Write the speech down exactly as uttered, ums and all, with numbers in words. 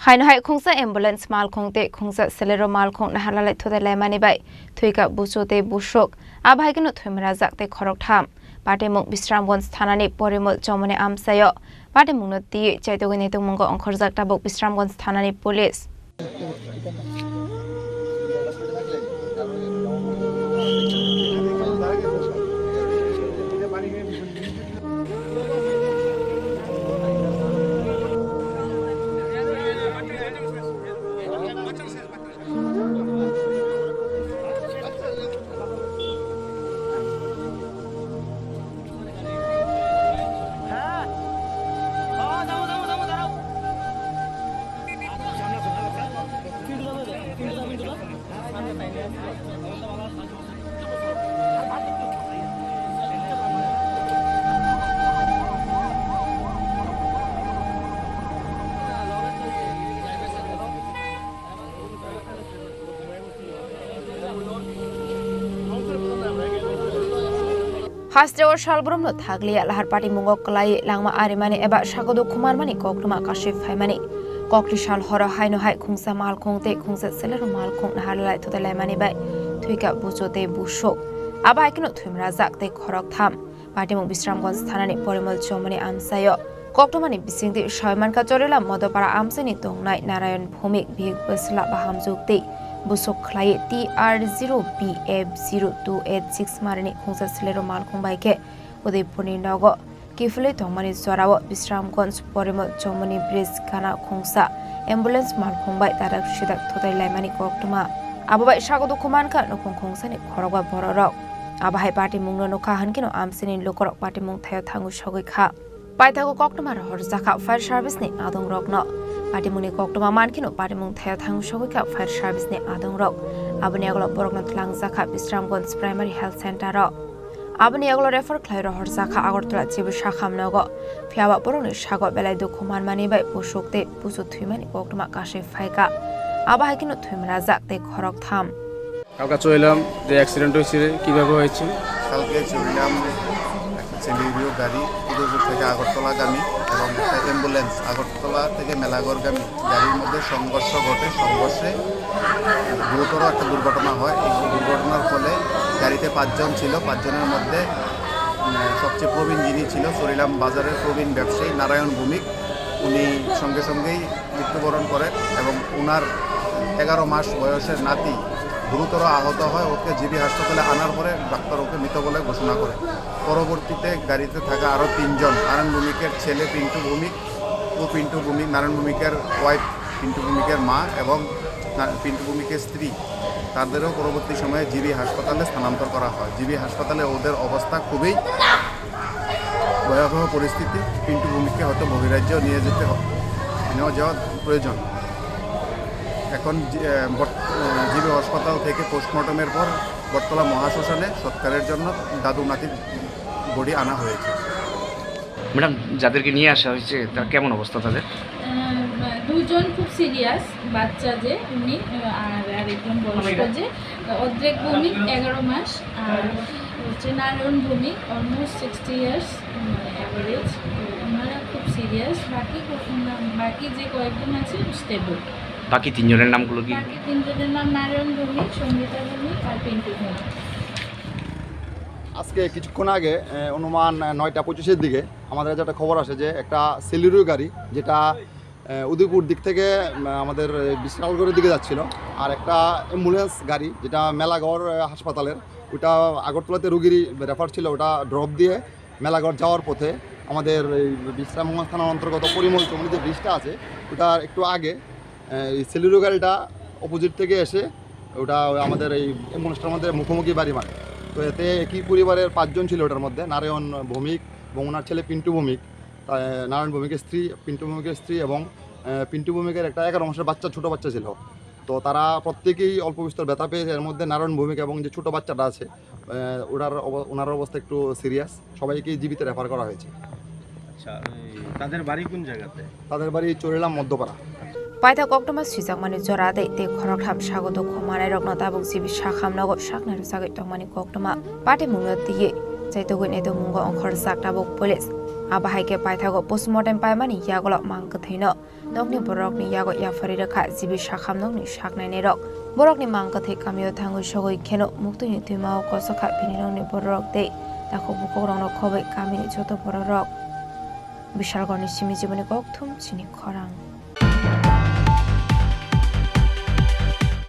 Haino hai khungsa ambulance malkhung tei khungsa selero malkhung naharlalai thutai laimani bai thwikha buchu tei busuk. Abo hai kheno thwimrajak tei khoroktham. Patimung Bisramganj thanani Porimol Chomoni amchaio. Patimungno twiwi chaitugwi naitukmungo ongkhorjak tabuk Bisramganj thanani police. Hasteo salbrumno thakliya lahar patimungo kwlaiwi langma arimani eba sagodo khumarmani koktwma kasui phaimani. Kokni sal horo haino hai khungsa malkhung tei khungsa selero malkhung naharlai thutai laimani bai thwikha buchu tei busuk. Abo hai kheno thwimrajak tei khoroktham. Patimung Bisramganj thanani Porimol Chomoni amchaio. Koktwmani bisingtwi sawi mankha Chorilam Modopara amchaini tongnai Narayan Bhumik bihik bwsla bahamjwk tei busuk khlaiwi T R zero B F zero two eight six marini khungsa selero malkhung bai khe Udaipurni nogo kiphilwi tongmani jorao Bisramganj Porimol Chomoni bridge gana khungsa ambulance malkhung bai dadak sidak thutai laimani koktwma. Abo bai sago dukhu mankha nukhung khungsani khorokba bororok. Abo hai patimungno nukha hwnkheno amchaini lukurok patimung thaio thangwi sogwi kha. Paithago koktwma rohorjakha fire service ni adongrokno. Patimungni koktwma mankheno patimung thaio thangwi sogwi kha fire service ni adongrok. Aboni yagulo borokno twlangjakha Bisramganj Primary Health Center o. Aboni yagulo refer khlai rohorjakha Agartala G B Sakham nogo. Phiyaba borokni sago belai dukhu manmani bai busuk tei buchu thwimani koktwma kasui phaikha. Abo hai kheno thwimrajak tei khoroktham. কালকে চড়লাম, যে অ্যাক্সিডেন্ট হয়েছে, কিভাবে হয়েছে? কালকে চড়লাম একটা সেলিরিও গাড়ি, উদয়পুর থেকে আগরতলাগামী এবং একটা অ্যাম্বুলেন্স আগরতলা থেকে মেলাঘরগামী গাড়ির মধ্যে সংঘর্ষ ঘটে। সংঘর্ষে গুরুতর একটা দুর্ঘটনা হয়। এই দুর্ঘটনার ফলে গাড়িতে পাঁচজন ছিল, পাঁচজনের মধ্যে, উম, সবচেয়ে প্রবীণ যিনি ছিল চড়লাম বাজারের প্রবীণ ব্যবসায়ী নারায়ণ ভৌমিক, উনি সঙ্গে সঙ্গেই মৃত্যুবরণ করেন এবং ওনার এগারো মাস বয়সের নাতি গুরুতর আহত হয়। ওকে জিবি হাসপাতালে আনার পরে ডাক্তার ওকে মৃত বলে ঘোষণা করে। পরবর্তীতে গাড়িতে থাকা আরও তিনজন, নারায়ণ ভৌমিকের ছেলে পিন্টু ভৌমিক ও পিন্টু ভৌমিক, নারায়ণ ভৌমিকের ওয়াইফ, পিন্টু ভৌমিকের মা এবং না-, পিন্টু ভৌমিকের স্ত্রী, তাদেরও পরবর্তী সময়ে জিবি হাসপাতালে স্থানান্তর করা হয়। জিবি হাসপাতালে ওদের অবস্থা খুবই ভয়াবহ পরিস্থিতি। পিন্টু ভৌমিককে হয়তো বহিরাজ্যেও নিয়ে যেতে হ-, নিয়ে যাওয়া প্রয়োজন। এখন জি-, আহ, বর্ত-, আহ, জিবি হাসপাতাল থেকে পোস্টমর্টমের পর বটতলা মহাশ্মশানে সৎকারের জন্য দাদু নাতির বডি আনা হয়েছে। ম্যাডাম, যাদেরকে নিয়ে আসা হয়েছে, তারা কেমন অবস্থা তাদের? আহ, দুজন খুব সিরিয়াস, বাচ্চা যে উনি, আহ, আর আরেকজন বয়স্ক যে, আহ, অদ্রিক ভৌমিক, এগারো মাস, আর হচ্ছে নারায়ণ ভৌমিক, অলমোস্ট সিক্সটি ইয়ার্স, মানে, অ্যাভারেজ। তো ওনারা খুব সিরিয়াস। বাকি কো-, বাকি যে কয়েকজন আছে, স্টেবল। বাকি তিনজনের নামগুলো কি? বাকি তিনজনের নাম নারায়ণ ভৌমিক, সঙ্গীতা ভৌমিক আর পিন্টু ভৌমিক। আজকে কিছুক্ষণ আগে, আহ, অনুমান, আহ, নয়টা পঁচিশের দিকে আমাদের কাছে একটা খবর আসে যে একটা সেলিরিও গাড়ি, যেটা, আহ, উদয়পুর দিক থেকে, আহ, আমাদের, আহ, বিশালগড়ের দিকে যাচ্ছিল, আর একটা অ্যাম্বুলেন্স গাড়ি, যেটা মেলাঘর, আহ, হাসপাতালের, ওটা আগরতলাতে রুগীর রেফার ছিল, ওটা ড্রপ দিয়ে মেলাঘর যাওয়ার পথে আমাদের এই বিশ্রামগঞ্জ থানার অন্তর্গত পরিমল চৌমুহনী যে ব্রিজটা আছে, ওটার একটু আগে, আহ, এই সেলিরিও গাড়িটা অপোজিট থেকে এসে ওটা ওই আমাদের এই অ্যাম্বুলেন্সটার মধ্যে মুখোমুখি বাড়ি মারে। তো এতে একই পরিবারের পাঁচজন ছিল ওটার মধ্যে, নারায়ণ ভৌমিক এবং ওনার ছেলে পিন্টু ভৌমিক, তা, নারায়ণ ভৌমিকের স্ত্রী, পিন্টু ভৌমিকের স্ত্রী এবং, আহ, পিন্টু ভৌমিকের একটা এগারো মাসের বাচ্চা, ছোট বাচ্চা ছিল। তো তারা প্রত্যেকেই অল্প বিস্তর ব্যথা পেয়েছে। এর মধ্যে নারায়ণ ভৌমিক এবং যে ছোট বাচ্চাটা আছে, আহ, ওটার অব-, ওনার অবস্থা একটু সিরিয়াস। সবাইকে জিবিতে রেফার করা হয়েছে। আচ্ছা, ওই তাদের বাড়ি কোন জায়গাতে? তাদের বাড়ি চরিলাম Madhyapara. Paithak koktwma swijakmani jora tei tei khoroktham sago dukhu manairokno tabuk G B Sakham nogo saknai rwchagwi tongmani koktwma patimungno twiwi chaitugwi naitukmungo ongkhorjak tabuk police. Abo hai khe paithago postmortem paimani yagulo mang kwthwino nokni bororokni yago yapharwi rwkha G B Sakham nokni saknainairok. Borokni mang kwthwi kamio thangwi sogwi kheno muktwini twimao kosok kha bini nokni bororok tei takhuk bukhukrokno khobwi kamini joto bororok. Bishalgarhni simi jiboni kokthum chini khorang.